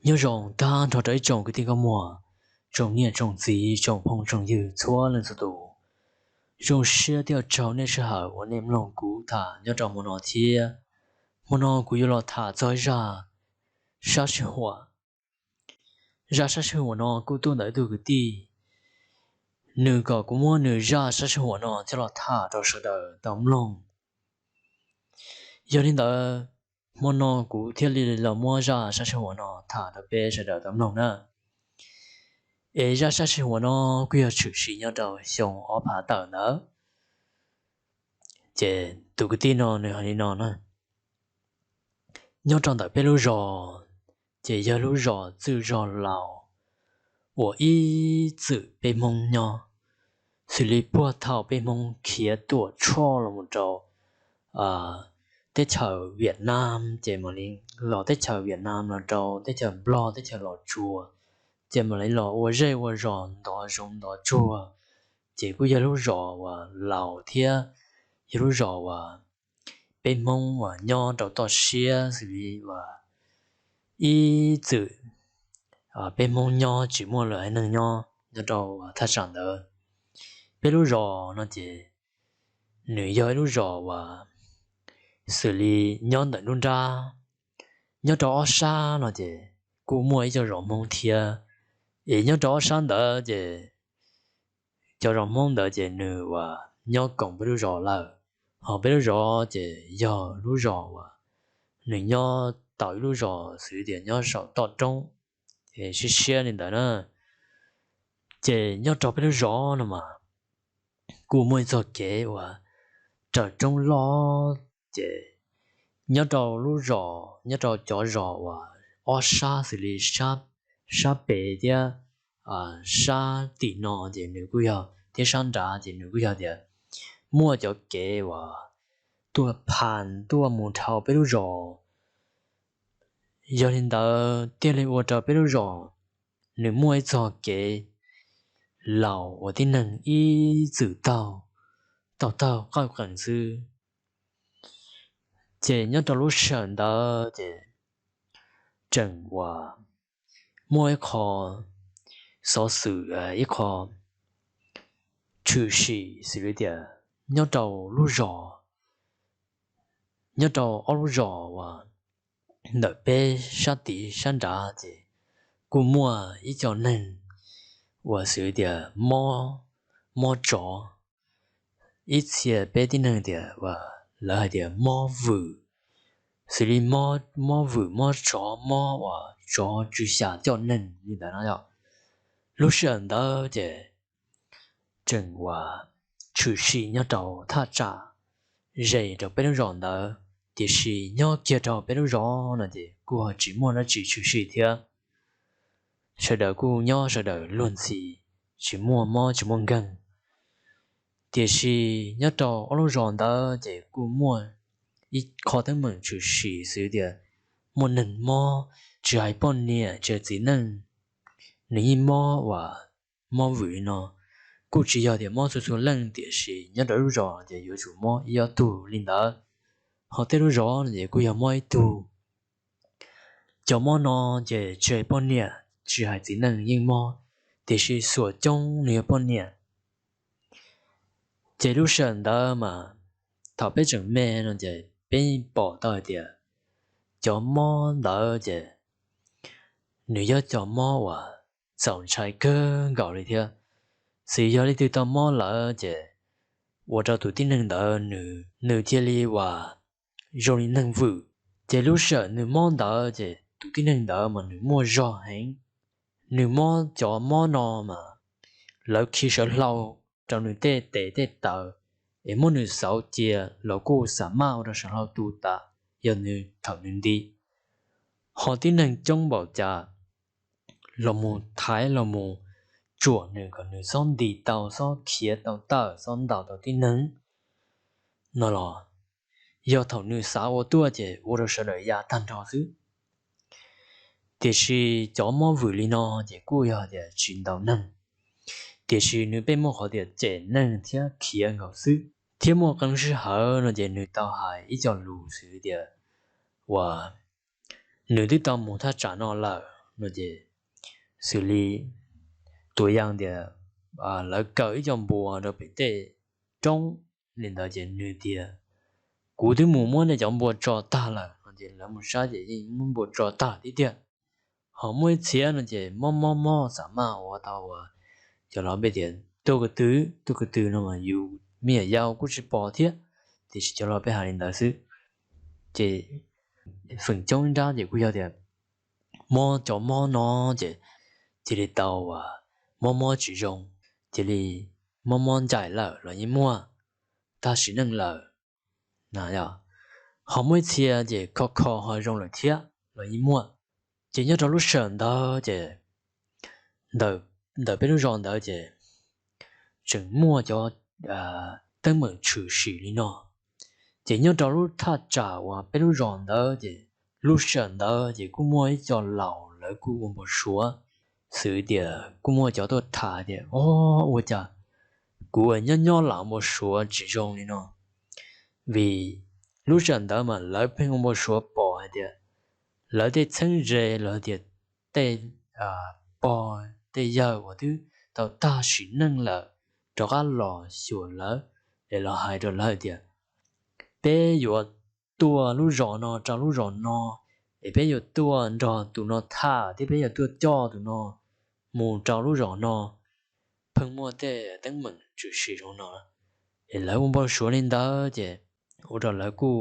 Nyob zoo tag nrho rau ib tsoom kwv tij nkauj muam, tsoom niam tsoom txiv, tsoom phooj tsoom ywg txhua leej txhua tus. Zoo siab thiab ua tsaug nej sij hawm uas nej mloog kuv tham nyob rau hmo no thiab. Hmo no kuv yuav los tham txog zaj sab sij huam. Zaj sab sij huam no kuj tuaj ntawm ib tug kwv tij, nws kom kuv muab nws zaj sab sij huam no coj los tham rau sawv daws tau mloog. Yog li ntawd, hmo no kuv thiaj li los muab zaj sab sij huam no tham rau peb sawv daws tau mloog na. Es zaj sab sij huam no kuj yog tshwm sim nyob rau xyoo ob phav tawm ntawd. Ces tus kwv tij no nws hais li no na: Nyob rau ntawm peb lub zos, ces yog lub zos txwj zos laus uas ib txwm peb Hmoob nyob, xws li puag thaum peb Hmoob khiav tuam tshoj los mus rau teb chaws Vietnam, ces mam li los teb chaws Vietnam los rau teb chaws Nplog teb chaws Los Tsuas, ces mam li los ua zej ua zos ntov zoov ntov tsuag, ces kuj yog lub zos uas laus thiab yog lub zos uas peb Hmoob uas nyob rau toj siab xws li uas ib txwm peb Hmoob nyob tsis muaj lwm haiv neeg nyob nyob rau thaj tsam ntawd. Peb lub zos no ces nws yog ib lub zos uas xws li nyob ntawm nruab nrab, nyob rau ob sab no ces kuj muaj ib co zos Hmoob thiab. Es nyob rau ob sab ntawd ces cov zos Hmoob ntawd ces nws uas nyob koom peb lub zos lawm, ho peb lub zos ces yog lub zos uas nws nyob tau ib lub zos xws tias nyob saum toj roob, es siab siab li ntawd na. Ces nyob rau peb lub zos no mas kuj muaj ib txoj kev uas raws roob loj, ces nyob rau lub zos, nyob rau cov zos uas ob sab xws li sab pem thiab sab tim no ces nws kuj yog, thiab sab nrad ces nws kuj yog tias muaj cov kev uas tuaj phas tuaj mus dhau peb lub zos. Yog li ntawd thiaj li ua rau peb lub zos nws muaj ib txoj kev laus uas tib neeg ib txwm taug, taug taug qawj qees xwb. Ces nyob rau lub sij hawm ntawd ces tseem uas muaj ib qho xov xwm, ib qho tshwm sim xws li tias nyob rau lub zos, nyob rau ob lub zos uas ntawm peb sab tid sab nrad ces kuj muaj ib co neeg uas xws li tias mob, mob tsov, ib txhia peb tib neeg tias uas lawv hais tias mob vwm, xws li mob vwm mob tsov, mob uas tsov tsw xya coj neeg li ntawd no yom. Lub sij hawm ntawd ces tseem uas tshwm sim nyob rau thaj tsam ze rau peb lub zos ntawd, tiam sis nyob kiag rau peb lub zos no ces kuj ho tsis muaj dab tsi tshwm sim thiab. Sawv daws kuj nyob sawv daws luag ntxhi, tsis muaj mob tsis muaj nkeeg. Tiam sis nyob rau ob lub zos ntawd ces kuj muaj ib qho teeb meem tshwm sim xws tias muaj neeg mob, tsis hais poj niam tsis hais txiv neej, nws yeej mob uas mob vwm li no. Kuj tsis yog tias mob txhua txhua leej, tiam sis nyob rau lub zos ces yuav tsum mob ib ob tug li ntawd. Ho tej lub zos no ces kuj yog mob ib tug. Cov mob no ces tsis hais poj niam tsis hais txiv neej yeej mob, tiam sis xuam coob nws yog poj niam. Ces lub sij hawm ntawd mas thaum peb tseem me no ces peb pom tau hais tias cov mob ntawd ces nws yog cov mob uas txaus ntshai kawg nkaus li thiab. Xws yog leej twg tau mob lawm ces ua rau tus tib neeg ntawd nws thiaj li uas zoo li neeg vwm. Ces lub sij hawm nws mob ntawd ces tus tib neeg ntawd mas nws muaj zog heev. Nws mob cov mob no mas lawv khi sawv hlau rau nws tej tes tej taw, es muab nws xauv cia los kuj xam maj ua rau sawv hlau tu tas yog nws thaum nws nti. Ho tib neeg coob npaum cas los mus thaiv los mus tsuam nws kom nws txhob nti tau, txhob khiav tau tawm, txhob ntaus tau tib neeg no los yog thaum nws xav ua tuaj ces ua rau sawv daws ya tag nrho xwb. Tiam sis cov mob vwm li no ces kuj yog tias tsis ntaus neeg, tiam sis nws pheej muaj qhov tias cem neeg thiab khiav nkaus xwb. Thiab muaj qee sij hawm no ces nws tau hais ib co lus xws tias uas nws twb tau mus thaj tsam no lawm, no ces xws li tus yam tias lawv kaw ib co npua rau pem tej roob li ntawd ces nws tias kuv twb mus muab nej cov npua tso tag lawm no ces lawv mus saib ces yeej muab npua tso tag tiag tiag. Ho muaj ib txhia no ces mob mob mob xav maj ua tau uas cov laus peb tias tuaj ko tw, tuaj ko tw no mas yus me nyuam yaus kuj tsis pom thiab, tiam sis cov laus peb hais li ntawd xwb. Ces feem coob ib nrab ces kuj yog tias mob cov mob no ces cia li tau uas mob mob tsis zoo, cia li mob mob ncaim lawm los yeej muaj, tag sim neej lawm. Ho muaj ib txhia ces kho kho ho zoo lawm thiab los yeej muaj. Ces nyob rau lub sij hawm ntawd ces ntawm peb lub zos ntawd ces tseem muaj cov teeb meem tshwm sim li no. Ces nyob rau lub thaj tsam uas peb lub zos ntawd ces lub sij hawm ntawd ces kuj muaj ib co laus lawv kuj ua npau suav, xws tias kuj muaj cov tuaj tham tias o, ua cas kuv nyob nyob lam npau suav tsis zoo li no. Vim lub sij hawm ntawd mas lawv pheej ua npau suav pom hais tias lawv tej txheeb ze los tias tej pog tej yawg uas twb tau tag sim neej lawm rov qab los xyuas lawv, es los hais rau lawv tias peb yuav tuaj lub zos no rau lub zos no, es peb yuav tuaj nrog tus no tham thiab peb yuav tuaj coj tus no mus rau lub zos no. Pheej muaj tej teeb meem tshwm sim zoo no, es lawv ua npau suav li ntawd ces ua rau lawv kuj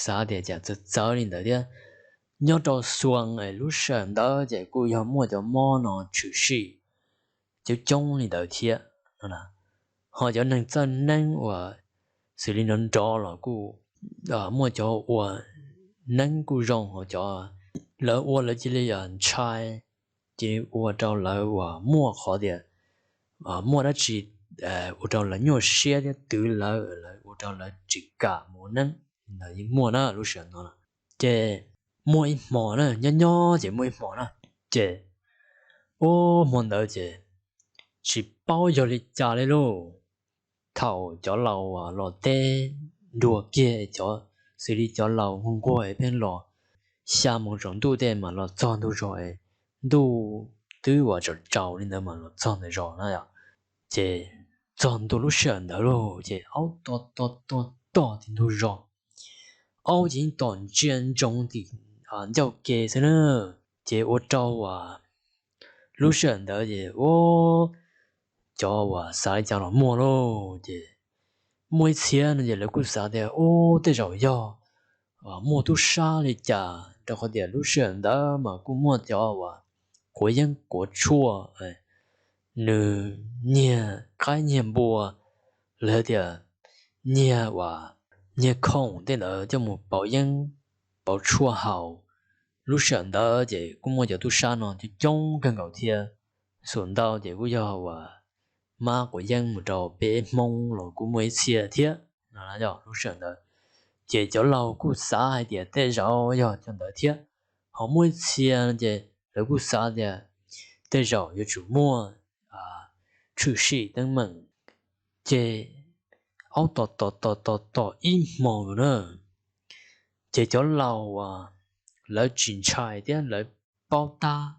xav tias cas txawv txawv li ntawd thiab. Nyob rau Xuas es lub sij hawm ntawd ces kuj yog muaj cov mob no tshwm sim coob coob li ntawd thiab. Ho cov neeg txawj neeb uas xws li nrov nrov los kuj muaj cov ua neeb kuj zoo, ho cov lawv ua lawv cia li ntshai, cia li ua rau lawv uas muaj qhov tias muaj dab tsi ua rau lawv nyuaj siab thiab twv lawv, lawv ua rau lawv tsis kam mus ua neeb, ntawd yeej muaj na lub sij hawm no. Ces muaj ib hmo na, nyob nyob ces muaj ib hmo na, ces ub hmo ntawd ces tsis paub yog li cas li lauj. Thaum cov laus los teb nruag kiag, xws li cov laus nquag nquag pheej los xya moos tsaus ntuj tej mas los txog ntug zos es ntuj twb uas tsaus tsaus li ntawd mas los txog ntawm zos na yom. Ces txog ntua lub sij hawm ntawd lauj ces aub tom tom tom tom tim ntug zos, aub ces yeej tom ntsia ntsoov tim ncauj ke xwb na. Ces ua rau uas lub sij hawm ntawd ces ub, cov uas xav li cas los muaj lauj. Ces muaj ib txhia no ces lawv kuj xav tias ub, tej zaum yog muaj tub sab li cas, rau qhov tias lub sij hawm ntawd mas kuj muaj cov uas quav yeeb quav tshuaj, nws nyiag qaib nyiag npua, los tias nyiag uas nyiag khoom tej ntawd coj mus pauv yeeb pauv tshuaj haus. Lub sij hawm ntawd ces kuj muaj cov tub sab no coob coob kawg nkaus thiab. Xum ntau ces kuj yog uas mab quav yeeb mus rau peb Hmoob los kuj muaj ib txhia thiab no. Lub sij hawm ntawd ces cov laus kuj xav hais tias tej zaum yog cov ntawd thiab. Ho muaj ib txhia ces lawv kuj xav tias tej zaum yuav tsum muaj tshwm sim teeb meem. Ces aub tom tom tom tom tom ib hmos na, ces cov laus uas lawv tsis ntshai thiab lawv paub tab,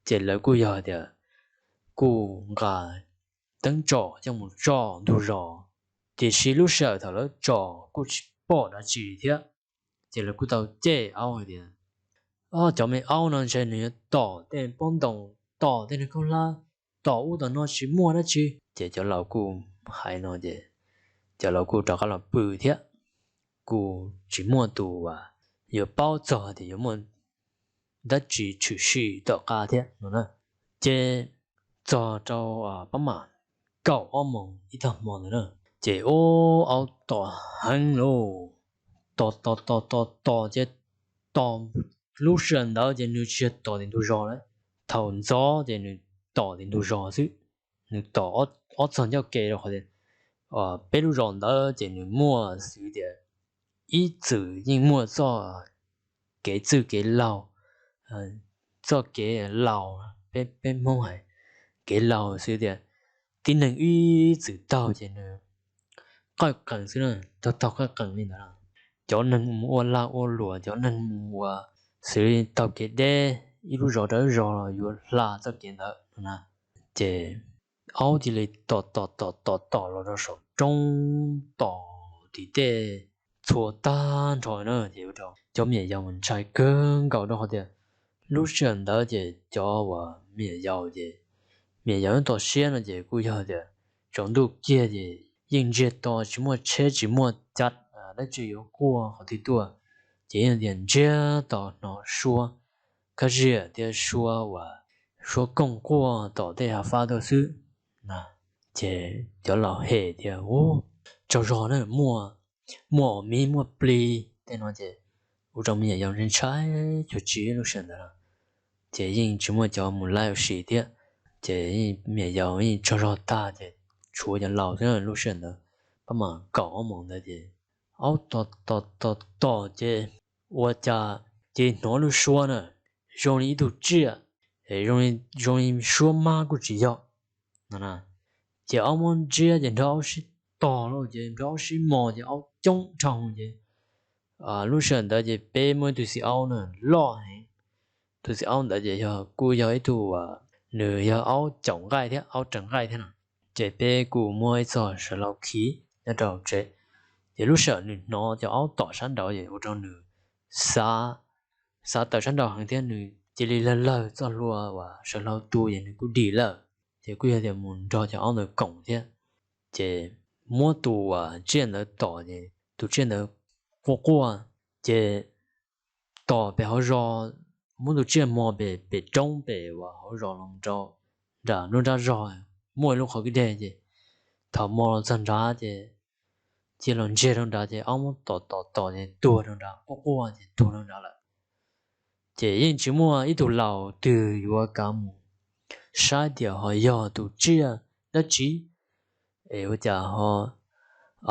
ces lawv kuj yog tias kuj nqa teeb tsom coj mus tsom ntug zos. Tiam sis lub sij hawm thaum lawv tsom kuj tsis pom dab tsi thiab, ces lawv kuj tau cem aub hais tias, o, cov me aub no ntshe nws yuav tom tej pob ntoo, tom tej neeg khaub hlab, tom ub tom no tsis muaj dab tsi. Ces cov laus kuj hais no ces cov laus kuj rov qab los pw thiab, kuj tsis muaj tus uas yuav paub txog tias yuav muaj dab tsi tshwm sim tom qab thiab no na. Ces txog rau pab mam kaum ob moos ib tag hmo ntawd na, ces ub, aub tom heev lauj, tom tom tom tom tom ces tom, lub sij hawm ntawd ces nws tsis yog tom tim ntug zos lawm, thaum ntxov ces nws tom tim ntug zos xwb. Nws tom ob txog ncauj ke rau qhov tias peb lub zos ntawd ces nws muaj xwv tias ib txwm yeej muaj txoj kev txwj kev laus, txoj kev laus, peb Hmoob hais kev laus xwv tias tib neeg ib txwm taug ces nws qawj qees xwb na, taug taug qawj qees li ntawd. Cov neeg mus ua lag ua luam, cov neeg mus ua xws li taug kev deb ib lub zos rau ib zos los yuav hla txoj kev ntawd no na. Ces aub cia li tom tom tom tom tom los rau saum roob, tom tim tej txhua tag nrho na. Ces ua rau cov me nyuam yaus ntshai kawg nkaus rau qhov tias lub sij hawm ntawd ces cov uas me nyuam yaus ces me nyuam yaus tom siab no ces kuj yog tias tsaus ntuj kiag ces yeej ntsiag to, tsis muaj tsheb tsis muaj cav dab tsi yuav quaj qhov twg tuaj, ces yeej tias ntsiag to hnov suab khab ziam thiab suab uas suab kooj quaj tom tej hav fab tuaj xwb. Ces cov laus hem tias, Ub, tsaug zog na, muaj, muaj miv muaj plig tej no ces ua rau me nyuam yaus ntshai cuag tsi lub sij hawm ntawd. Ces yeej tsis muaj cov mus laij ua si thiab, ces me nyuam yaus yeej tsaug zog tag ces tshuav cov laus xwb lub sij hawm ntawd. Pab mam kaum ob moos ntawd ces aub tom tom tom tom ces ua cas ces hnov lub suab na zoo li ib tug tsiaj, zoo li suab mab kuj tsis yog no. Ces aub muab ntsiab ces nrog aub sib tos lawm ces nrog aub sib mos ces aub coob dhau ces lub sij hawm ntawd ces peb muaj ib tug txiv aub na loj heev. Tus txiv aub ntawd ces yog kuj yog ib tug, nws yog aub caum nqaij thiab aub raws nqaij thiab no. Ces peb kuj muab ib txog sawv hlau khi nyob rau tsev. Ces lub sij hawm nws hnov cov aub tom sab nraud ces ua rau nws xav, xav tawm sab nraud heev thiab nws cia li lawg lawg txoj hlua uas sawv hlau tu ces nws kuj dim lawm. Ces kuj yog tias mus nrog cov aub ntawd koom thiab. Ces muab tus uas tsiaj ntawd tom ces tus tsiaj ntawd quaj quaj, ces tom pem hauv zos, muab tus tsiaj mos pem pem roob pem uas hauv zos los rau nram nruab nrab zog muaj ib lub qhov kwj deg ces thaum mos los txog nrad ces cia los ntsiag rau nrad ces aub muab tom tom tom ces tuag rau nrad, quaj quaj ces tuag rau nrad lawm. Ces yeej tsis muaj ib tug laus twg yuav kav mus saib tias ho yog tus tsiaj dab tsi es ua cas ho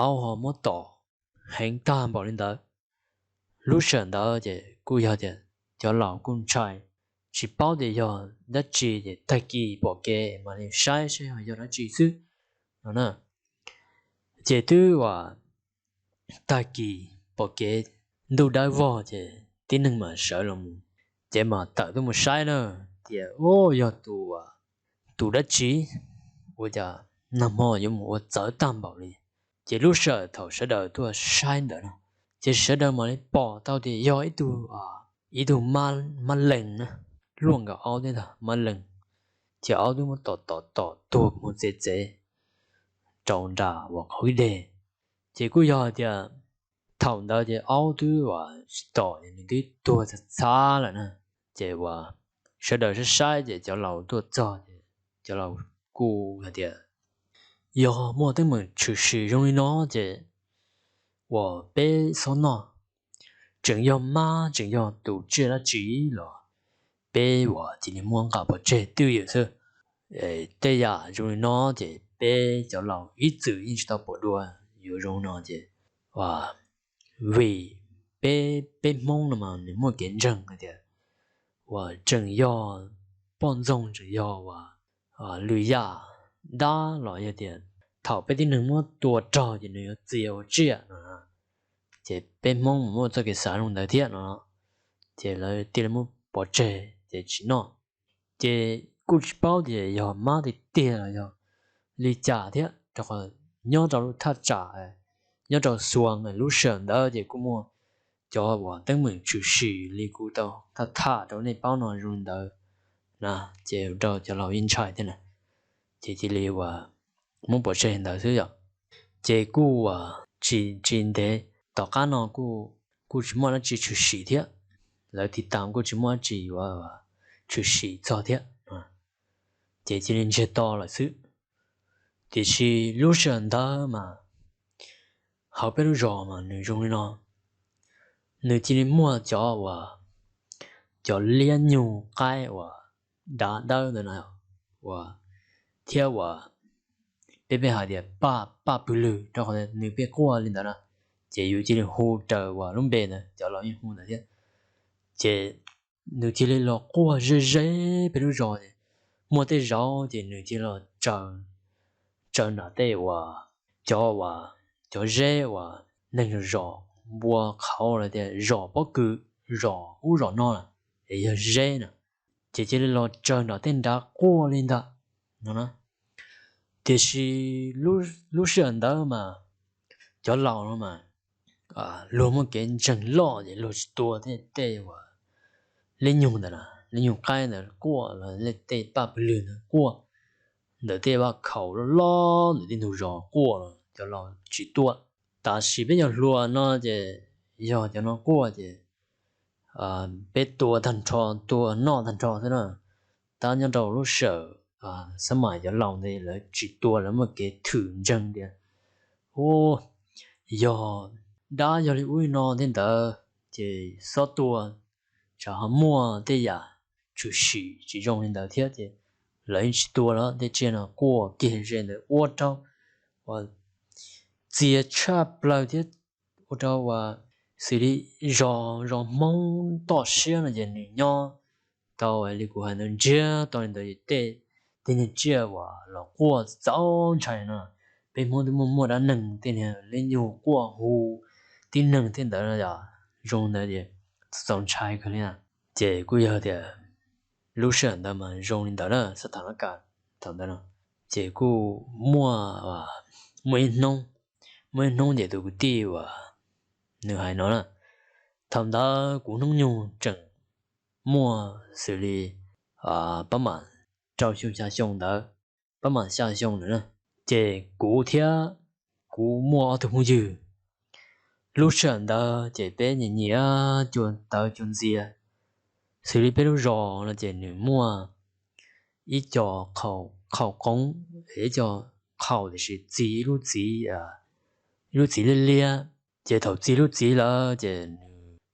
aub ho muab tom heev tag npaum li ntawd. Lub sij hawm ntawd ces kuj yog tias cov laus kuj ntshai, tsis paub tias yog dab tsi ces tag kis pom kev mam li saib saib ho yog dab tsi xwb no na. Ces twb uas tag kis pom kev ntuj dawb vog ces tib neeg mam sawv los mus, ces mam tawm tuaj mus saib na, tias, Ub, yog tus, tus dab tsi ua cas nag hmo yuav mus ua txawv tag npaum li? Ces lub sij hawm thaum sawv daws tuaj saib ntawd no, ces sawv daws mam li pom tau tias yog ib tug, ib tug mab lees na, luaj nkaus aub thiab ntag, mab lees. Ces aub twb muab tom tom tom tuag mus txev txev rau nram uas qhov deg. Ces kuj yog hais tias thaum ntawd ces aub twb uas tsis tom es nws twb tuag txhav txhav lawm na. Ces uas sawv daws saib saib ces cov laus tuaj txog ces cov laus kuj hais tias, Yog muaj teeb meem tshwm sim zoo li no ces uas peb txhob noj, tseem yog mab tseem yog tus tsiaj dab tsi los peb uas cia li muab nqa pov tseg twj ywm xwb. Tej yam zoo li no ces peb cov laus ib txwm yeej tsis tau pom dua. Yuav zoo no ces, vim peb, peb Hmoob no mas nws muaj kev ntseeg hais tias uas tseem yog poj ntxoog tseem yog uas lwm yam dab los yog tias thaum peb tib neeg muab tua raug ces nws yuav txia ua tsiaj no. Ces peb Hmoob muaj txoj kev xav zoo ntawd thiab no, ces lawv thiaj li muab pov tseg ces tsis noj. Ces kuj tsis paub tias yog mab tiag tiag los yog li cas thiab, rau qhov nyob rau lub thaj tsam, nyob rau Xuas lub sij hawm ntawd ces kuj muaj cov uas teeb meem tshwm sim li kuv tau tham tham rau nej paub no zoo li ntawd na. Ces ua rau cov laus yeej ntshai thiab na, ces cia li uas muab pov tseg ntawd xwb yom. Ces kuj uas tsis, tsis ntev tom qab no kuj tsis muaj dab tsi tshwm sim thiab, lawv tiv tas kuj tsis muaj dab tsi yuav tshwm sim txog thiab, ces cia li ntsiag to lawm xwb. Tiam sis lub sij hawm ntawd mas hauv peb lub zos mas nws zoo li no, nws cia li muaj cov uas, cov liab nyug qaib uas dav dawb ntawd no, uas thiab uas peb peb hais tias paj, paj pw lwg, rau qhov nws pheej quaj li ntawd na, ces yus cia li hu raws uas lub npe ntawd cov laus yeej hu ntawd thiab. Ces nws cia li los quaj ze ze peb lub zos ces muaj tej zaum ces nws cia li los tsaws nram tej uas, cov uas, cov zeb uas neeg zom zom npua qhauv los tias zom pob kws zos ub zos no lawm, es yog zeb na, ces cia li los tsawg nram tej nrad quaj li ntag no na. Tiam sis lub sij hawm ntawd mas cov laus no mas luag muaj kev ntseeg loj ces luag tsis tua tej uas lib nyug ntawd, lib nyug qaib ntawd quaj los tej paj pw lwg ntawd quaj, ntawm tej vaj khaum loj loj ntawm tej ntug zos quaj los cov laus tsis tua. Tab sis peb cov hluas no ces yog cov no quaj ces peb tua tag nrho, tua noj tag nrho xwb na. Tab nyob rau lub sij hawm xab mais cov laus ntawd lawv tsis tua, lawv muaj kev thwm ntseeg tias u, yog dab yog li ub li no tej ntawd ces xob tua, tsam ho muaj tej yam tshwm sim tsis zoo li ntawd thiab ces lawv yeej tsis tua lawm. Tej tsiaj no quaj kiag ze ntawd ua rau uas txias tshaj plaws thiab ua rau uas xws li zos, zos Hmoob toj siab no ces nws nyob tau li kuv hais ntawd ntsiag to li ntawd. Tej, tej niag tsiaj uas los quaj txaus ntshai no, peb Hmoob twb muaj muaj dab neeg tej niag lib nyug quaj hu tib neeg tej ntawd no yom, zoo ntawd ces txaus ntshai kawg li na. Ces kuj yog tias lub sij hawm ntawd mas zoo li ntawd na, xab thas nab kas thaum ntawd no. Ces kuj muaj, muaj ib hnub, muaj ib hnub ces tus kwv tij uas nws hais no na, thaum ntawd kuv hnub nyoog tseem muaj xws li pab mam rau xyoo xya xyoo ntawd, pab mam xya xyoo ntawd na. Ces kuv thiab kuv muaj ob tug phooj ywg, lub sij hawm ntawd ces peb nyiam nyiam cua tawv cua ntxias. Xws li peb lub zos no ces nws muaj ib co qhaum qoov, ib co qhaum tiam sis txi ib lub txiv, ib lub txiv liab liab. Ces thaum txi lub txiv lawm ces nws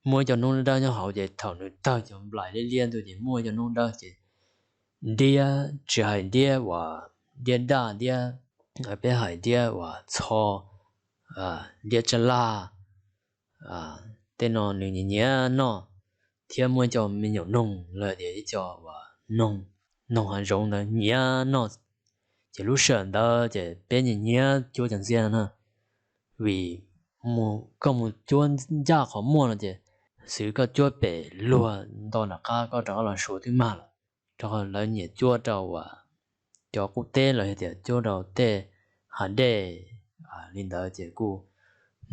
muaj ib co noob dawb nyob hauv, ces thaum nws tawg cov nplaim liab liab ntua ces muaj ib co noob dawb ces diab, tsis hais diab uas diab daj diab, peb hais diab uas txho, diab tsaj laj, tej no nws nyiam nyiam noj, thiab muaj ib co me nyuam noog los tias ib co uas noog, noog hav zoov ntawd nyiam noj. Ces lub sij hawm ntawd ces peb nyiam nyiam cuab cov ntxiab no na, vim koj mus cuab ncaj qhov muaj no ces xwv koj cuab pem luag nto nram qab koj rov qab los suav twb mag lawm. Rau qhov lawv nyiam cuab rau uas cov qub teb los yog tias cuab rau tej hav dej li ntawd ces kuj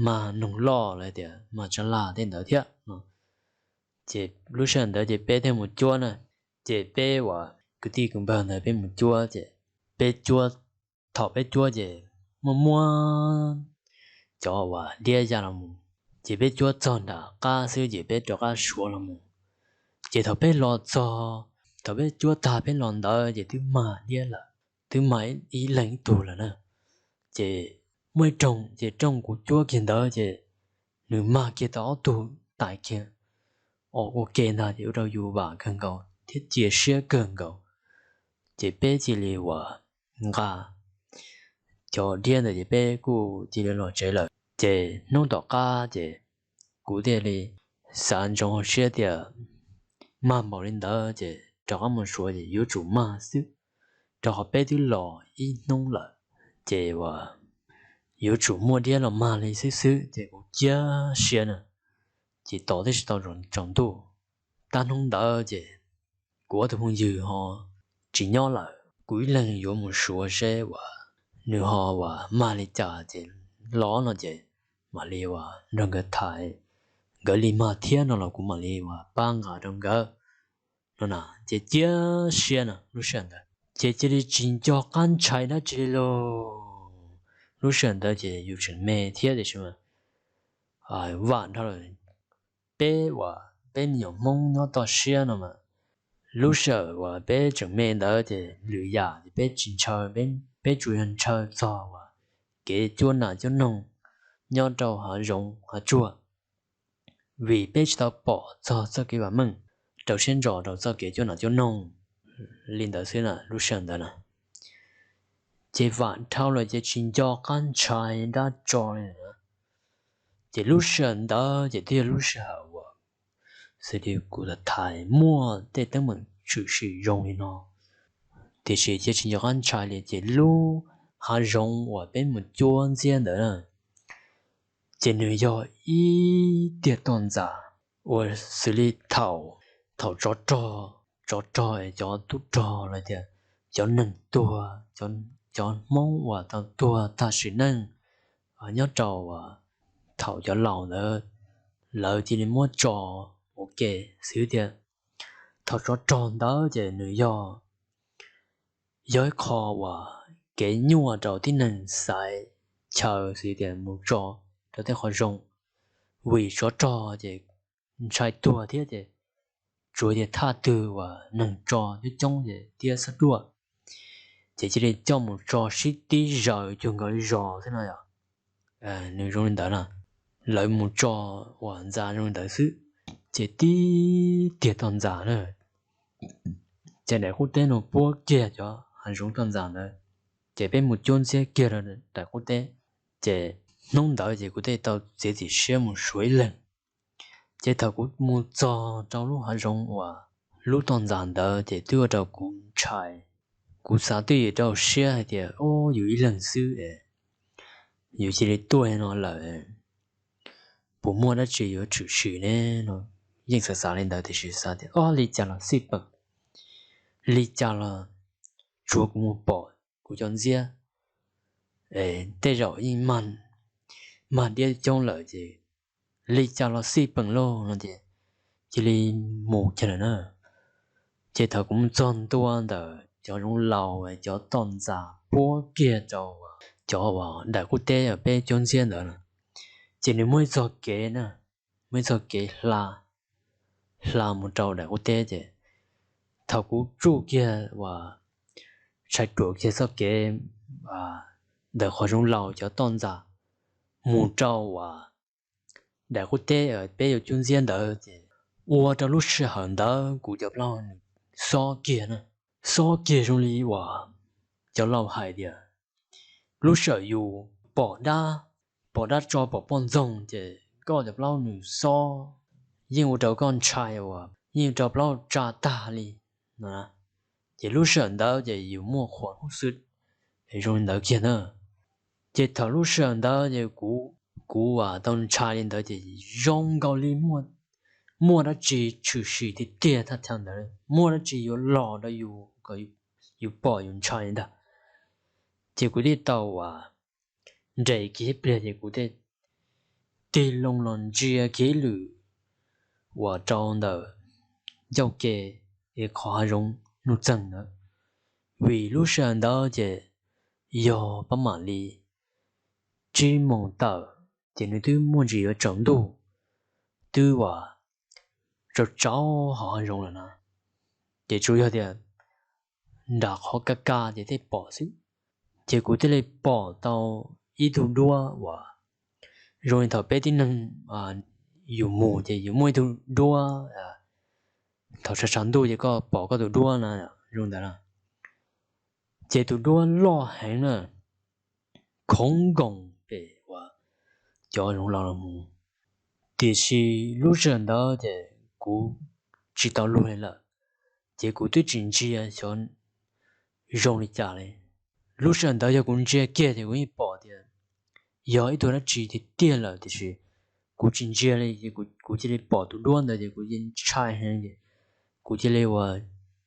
mag noog loj los yog tias mag tsaj laj tej ntawd thiab no. Ces lub sij hawm ntawd ces peb thiaj mus cuab na. Ces peb uas kwv tij kwv npawg ntawd peb mus cuab ces peb cuab, thaum peb cuab ces muaj muaj cov uas diab ya los mus, ces peb cuab txog nram qab xwb ces peb rov qab suav los mus. Ces thaum peb los txog, thaum peb cuab tag peb los ntawd ces twb mag diab lawm, twb mag ib leeg ib tug lawm na. Ces muaj ib rooj, ces rooj kuv cuab kiag ntawd ces nws mag kiag tau ob tug tais kiag, o ua ke ntag ces ua rau yus vam kawg nkaus thiab cia siab kawg nkaus. Ces peb cia li uas nqa cov diab ntawd ces peb kuj cia li los tsev lawm. Ces hnub tom qab ces kuv thiaj li xav ntsoov hauv siab tias mag npaum li ntawd ces rov qab mus suav ces yuav tsum mag xwb, rau qhov peb twb los ib hnub lawm, ces uas yuav tsum muaj diab los mag li xwb xwb ces kuv cia siab na. Ces tos twb tsis tau tsaus ntuj, tab hnub ntawd ces kuv ob tug phooj ywg ho tsis nyob lawm, kuv ib leeg yuav mus suav seb uas nws ho uas mag li cas ces los no ces mam li uas nrog nkawd tham, nkawd li mag thiab no los kuv mam li uas pab nqa rau nkawd no na. Ces cia siab no lub sij hawm ntawd ces cia li tsis nco qab ntshai dab tsi li lauj. Lub sij hawm ntawd ces yus tseem me thiab tiam sis mas vam dhau lawm, peb uas peb me nyuam Hmoob nyob toj siab no mas lub sij hawm uas peb tseem me ntawd ces lwm yam ces peb tsis ntshaw, peb tsuas yog ntshaw txog uas kev cuab nas cuab noog nyob rau hav zoov hav tsuag, vim peb tsis tau pom txog txoj kev vam meej, rau siab ntso rau txoj kev cuab nas cuab noog li ntawd xwb na lub sij hawm ntawd na. Ces vam dhau lawm ces tsis nco qab ntshai dab tsi li na. Ces lub sij hawm ntawd ces twb yog lub sij hawm uas xws li kuv tham muaj tej teeb meem tshwm sim zoo li no, tiam sis cia tsis nco qab ntshai li ces lub hav zoov uas peb mus cuab ntxiab ntawd na, ces nws yog ib tiag toj ntxas, ua xws li thaum, thaum tsov rog, tsov rog es cov tub rog los tias cov neeg tuag, cov Hmoob uas tau tuag tag sim neej nyob rau thaum cov laus ntawd, lawv cia li muab tso ua ke xwb tias thaum tsov rog ntawd ces nws yog, yog ib qho uas kev nyuaj rau tib neeg xaiv chaw xwb tias mus tso rau tej qhov zoo, vim tsov rog ces ntshai tuag thiab ces tsuas tias thaj twg uas neeg tso coob coob ces thiab xab duaj, ces cia li coj mus tso sib tib zaws cuag nkaus li zos xwb no yom. Nws zoo li ntawd na, lawv mus tso uas ntxa zoo li ntawd xwb, ces tib tiag toj ntxas na, ces daim qub teb no puab kiag cov hav zoov toj ntxas ntawd, ces peb mus cuab ntxiab kiag rau daim qub teb. Ces hnub ntawd ces kuv thiaj tau txiav txim siab mus suav ib leeg. Ces thaum kuv mus txog rau lub hav zoov uas lub toj ntxas ntawd ces twb ua rau kuv ntshai. Kuv xav twj ywm rau siab hais tias, o, yus ib leeg xwb es yus cia li tuaj no lawm, puas muaj dab tsi yuav tshwm sim ne no. Yeej xav xav li ntawd tiam sis xav tias, o, li cas los xij peem, li cas los tsuav kuv mus pom kuv cov ntxiab, tej zaum yeej mag diab coob lawm ces li cas los xij peem lauj no ces cia li mus kiag lawm na. Ces thaum kuv mus txog ntua ntawm cov zoov laus, cov toj ntxas puab kiag rau cov uas daim qub teb uas peb cuab ntxiab ntawd na, ces nws muaj ib txoj kev na, muaj ib txoj kev hla, hla mus rau daim qub teb ces thaum kuv tsuj kiag uas tshais ruam kiag txoj kev ntawm qhov zoov laus cov toj ntxas mus rau uas daim qub teb peb yuav cuab ntxiab ntawd ces ua rau lub sij hawm ntawd kuv cov plaub nws xob kiag na, xob kiag zoo li uas cov laus hais tias lub sij hawm yus pom dab, pom dab tso pom poj ntxoog ces koj cov plaub nws xob, yeej ua rau koj ntshai uas yeej ua rau plaub tsa tag li no. Ces lub sij hawm ntawd ces yus muaj qhuas hnub xwb, zoo li ntawd kiag na. Ces thaum lub sij hawm ntawd ces kuv uas tau ntshai li ntawd ces zoo nkaus li muaj dab tsi tshwm sim tiag tiag thaj chaw ntawd, muaj dab tsi yuav los rau yus kom yus pom yus ntshai li ntag. Ces kuv thiaj tau uas nres kiag ib pliag ces kuv thiaj tig loo los ntsia kiag ib lwm uas rau ntawm ncauj ke es qhov hav zoov nuj txeeg ntawd, vim lub sij hawm ntawd ces yog pab mam li tsib moos tawm, ces nws twb muaj ntsis yuav tsaus ntuj, twb uas tsaus tsaus hauv hav zoov lawm na. Ces tsuas yog tias nram qhov kaj kaj ces thiaj pom xwb. Ces kuv thiaj li pom tau ib tug duab uas zoo li thaum peb tib neeg yus mus ces yus muaj ib tug duab, thaum tshav tshav ntuj ces koj pom koj tus duab na, zoo ntawd na. Ces tus duab loj heev na, khoov nkoos pem uas cov zoov laus los mus. Tiam sis lub sij hawm ntawd ces kuv tsis tau luag li lawm, ces kuv twb tsis ntsia xyov zoo li cas li. Lub sij hawm ntawd yog kuv ntsia kiag ces kuv yeej pom tias yog ib tug dab tsi tiag tiag lawm, tiam sis kuv tsis ntsia li ces kuv cia li pom tus duab ntawd ces kuv cia li ntshai heev ces kuv cia li uas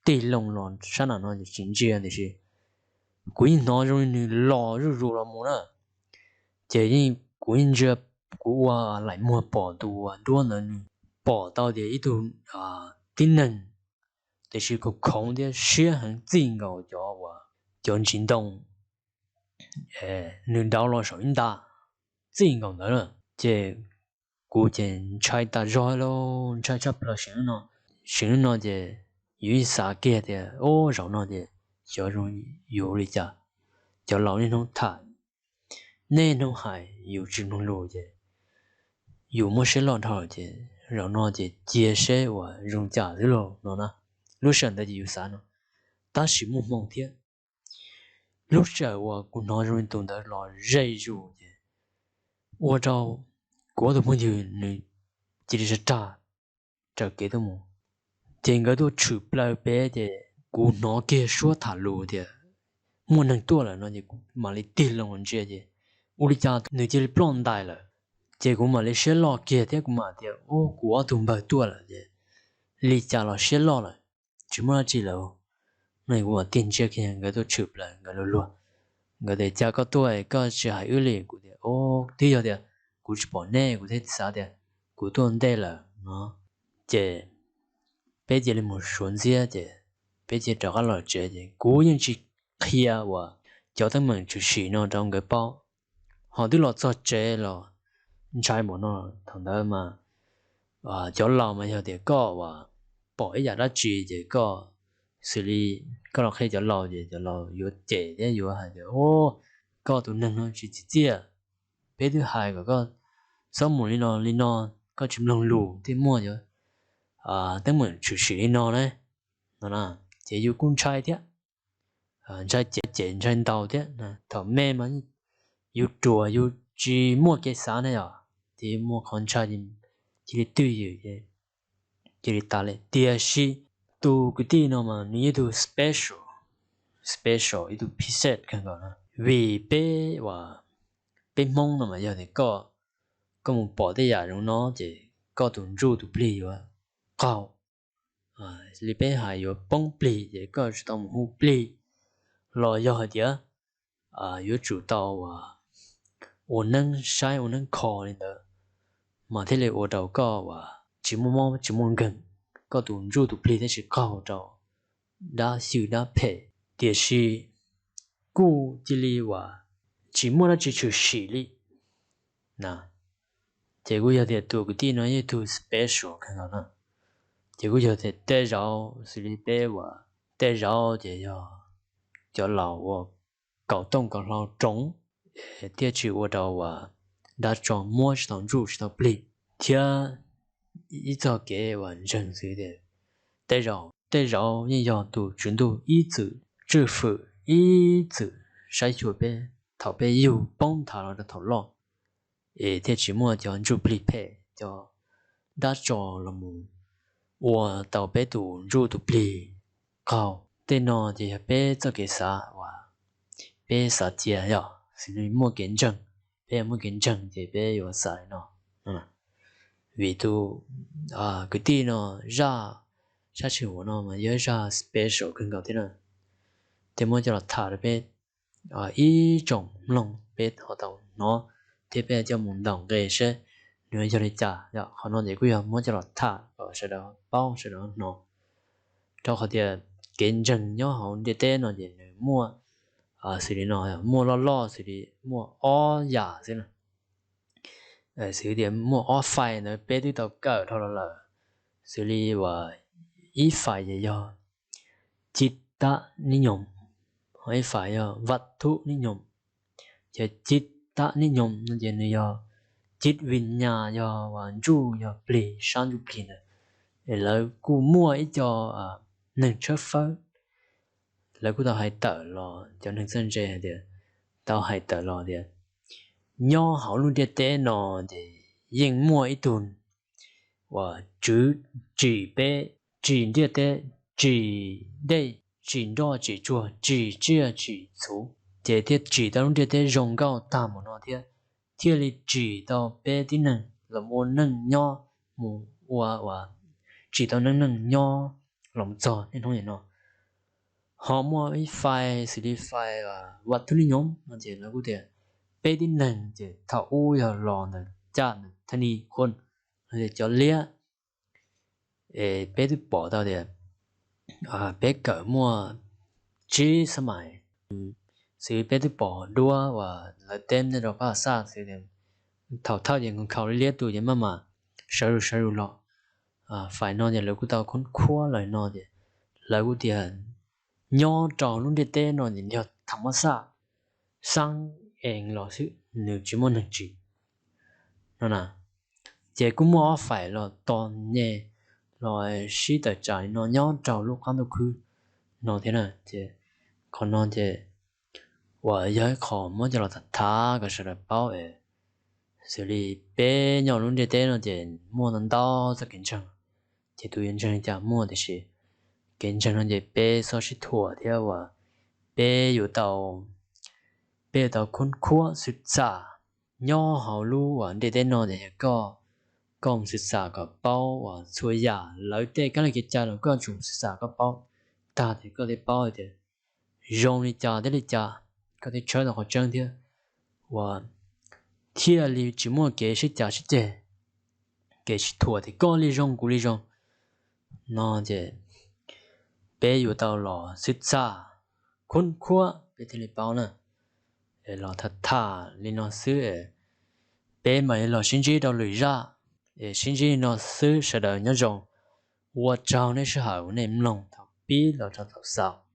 tig loo los sab nram no ces tsis ntsia, tiam sis kuv yeej hnov zoo li nws los zuj zus los mus na. Ces yeej kuv yeej ntsia, kuv ua laim muag pom tus duab ntawd nws pom tau tias ib tug tib neeg, tiam sis khoov khoov thiab siab heev txij nkaus cov uas cov ntsis ntoo nws dauv los saum ib nta txij nkaus ntawd na. Ces kuv ces ntshai tas zog li, ntshai tshaj plaws. Seev no ces yus yeej xav kiag tias, o, zaum no ces xyov zoo yus li cas, cov laus niaj hnub tham, niaj hnub hais yus tsis mloog lus ces yus muab siab loj dhau ces zaum no ces cia seb uas zoo cas xwb lauj no na. Lub sij hawm ntawd ces yus xav no, tab sis muaj hmoo thiab. Lub sij hawm uas kuv hnov zoo li tus ntawd los ze zus ces ua rau kuv ob tug phooj ywg nws cia li sab rag raws kev tuaj mus. Ces nkawd tuaj tshwm plaws pem ces kuv hnov kiag suab tham lus tias muaj neeg tuaj lawm no ces kuv mam li tig loo ntsia ces ua li cas nws cia li ploj ntais lawm. Ces kuv mam li siab loj kiag thiab kuv mam tias, Ub, kuv ob tug npawg tuaj lawm ces li cas los siab loj lawm, tsis muaj dab tsi lawm. No kuv mam tig ntsia kiag nkawd tuaj tshwm plaws nkawd luag luag. Nkawd tias, Cas koj tuaj koj tsis hais wb li? Kuv tias, Ub, twb yog tias kuv tsis pom nej kuv thiaj xav tias kuv tuaj ntej lawm no. Ces peb cia li mus suav ntxiab ces peb cia rov qab los tsev ces kuv yeej tsis qhia uas cov teeb meem tshwm sim no rau nkawd paub. Ho twb los txog tsev los ntshai npaum no. Thaum ntawd mas cov laus mas yog tias koj uas pom ib yam dab tsi ces koj xws li koj los qhia cov laus ces cov laus yuav cem thiab yuav hais tias, Ub, koj tus neeg no tsis tsim txiaj, peb twb hais kom koj txhob mus li no li no, koj tsis mloog lus thiaj muaj cov teeb meem tshwm sim li no na. No ces yus kuj ntshai thiab, ntshai cem ntshai ntaus thiab. Thaum me mas yus ruam yus tsis muaj kev xav ne yom, ces yus muaj qhov ntshai cia li twj ywm, cia li tas li. Tiam sis tus kwv tij no mas nws yog ib tug special, special ib tug phiv xej kawg nkaus no. Vim peb uas peb Hmoob no mas yog tias koj, koj mus pom tej yam zoo no ces koj tus ntsuj tus plig yuav qaug, li peb hais yuav poob plig ces koj tsis tau mus hu plig, los yog hais tias yuav tsum tau ua neeb saib ua neeb kho li ntawd mas thiaj li ua rau koj uas tsis muaj mob tsis muaj nkeeg, koj tus ntsuj tus plig thiaj tsis qaug rau dab xyw dab phem. Tiam sis kuj cia li uas tsis muaj dab tsi tshwm sim li na. Ces kuj yog tias tus kwv tij no yog ib tug special kawg nkaus na. Ces kuj yog tias tej zaum xws li peb uas tej zaum ces yog cov laus uas kaus tooj kaus hlau roos thiaj tsis ua rau uas dab tsov muab tsis tau ntsuj tsis tau plig, thiab ib txoj kev uas ntseeg xwb tias tej zaum tej zaum yeej yog tus tswv ntuj ib txwm tswj fwm ib txwm saib xyuas peb thaum peb yug poob nthav los rau thaum loj, es thiaj tsis muaj cov ntsuj plig phem cov dab tsov los mus ua tau peb tus ntsuj tus plig qaug. Tej no ces yog peb txoj kev xav uas peb xav cia yog xws li muaj kev ntseeg, peb muaj kev ntseeg ces peb yuav xav li no. Vim tus kwv tij no zaj sab sij huam no mas yog zaj special kawg nkaus thiab na, thiaj muab coj los tham rau peb ib tsoom mloog peb ho tau hnov thiab peb coj mus ntaus nqe seb nws yog li cas. Qhov no ces kuj yog muab coj los tham kom sawv daws paub sawv daws hnov, rau qhov tias kev ntseeg nyob hauv ntiaj teb no ces nws muaj xws li no, muaj loj loj xws li muaj ob yam xwb na. Xws tias muaj ob fais ntawd peb twb tau kawm dhau los lawm, xws li uas ib fais ces yog cib tab nib nyoos, ho ib fais yog vaj thub nib nyoos. Ces cib tab nib nyoos no ces nws yog cib vim nyas yog uas ntsuj yog plig sab ntsuj plig ntawd. Es lawv kuj muaj ib co neeg tshawb fawb, lawv kuj tau hais tawm los cov neeg txawj ntse hais tias, tau hais tawm los tias nyob hauv lub ntiaj teb no ces yeej muaj ib tug uas tswv tsim peb, tsim ntiaj teb, tsim dej, tsim nroj tsim tsuag, tsim tsiaj tsim txhu, ces thiaj tsim tau lub ntiaj teb zoo nkauj tag mus no thiab, thiaj li tsim tau peb tib neeg los ua neej nyob, mus ua uas tsim tau neej neej nyob los txog niaj hnub nim no. Ho muaj ib fais xws li fais vaj thub nib nyoos no ces lawv kuj tias peb tib neeg ces thaum ub yog los ntawm caj ntawm thaj ni khuam, cov liab, es peb twb pom tau tias peb kawm muaj tsib xab mais, xws peb twb pom duab uas lawv teb nej rau pab xaj xwb, thaum thawj ces nkhaus li liab tus ces maj mam sawv zus sawv zus los. Fais no ces lawv kuj tau khoob khuab lawm no ces lawv kuj tias nyob rau lub ntiaj teb no ces yog tham mab xaj xab ees los xwb, nws tsis muaj neeg tsim no na. Ces kuj muaj ob fais los tos nyem los sib tawm tsam li no nyob rau lub qab ntuj khwb no thiab na. Ces qhov no ces uas yog ib qho muab coj los tham tham kom sawv daws paub es xws li peb nyob lub ntiaj teb no ces muaj ntau ntau txoj kev ntseeg, ces tus yuav ntseeg li cas muaj, tiam sis kev ntseeg no ces peb txhob sib thuam thiab uas peb yuav tau, peb yuav tau khoob khuab xwb txaj nyob hauv lub uas ntiaj teb no tias yog koj, koj mus xwm xam kom paub uas txhua yam lawv tej kab li kev cai los koj yuav tsum xwm xam koj paub tag tias koj thiaj paub tias zoo li cas thiab li cas, koj thiaj tshawb tau qhov tseeb thiab uas thiaj li tsis muaj kev sib cav sib ceg, kev sib thuam tias koj li zoo kuv li zoo no ces peb yuav tau los xwb txaj khub khuab peb thiaj li paub na. Los tham tham li no xwb, peb mam li los sib ntsib rau lwm zaj. Es sib ntsib li no xwb, sawv daws nyob zoo, ua tsaug nej sij hawm uas nej mloog thaum pib los rau thaum xaus.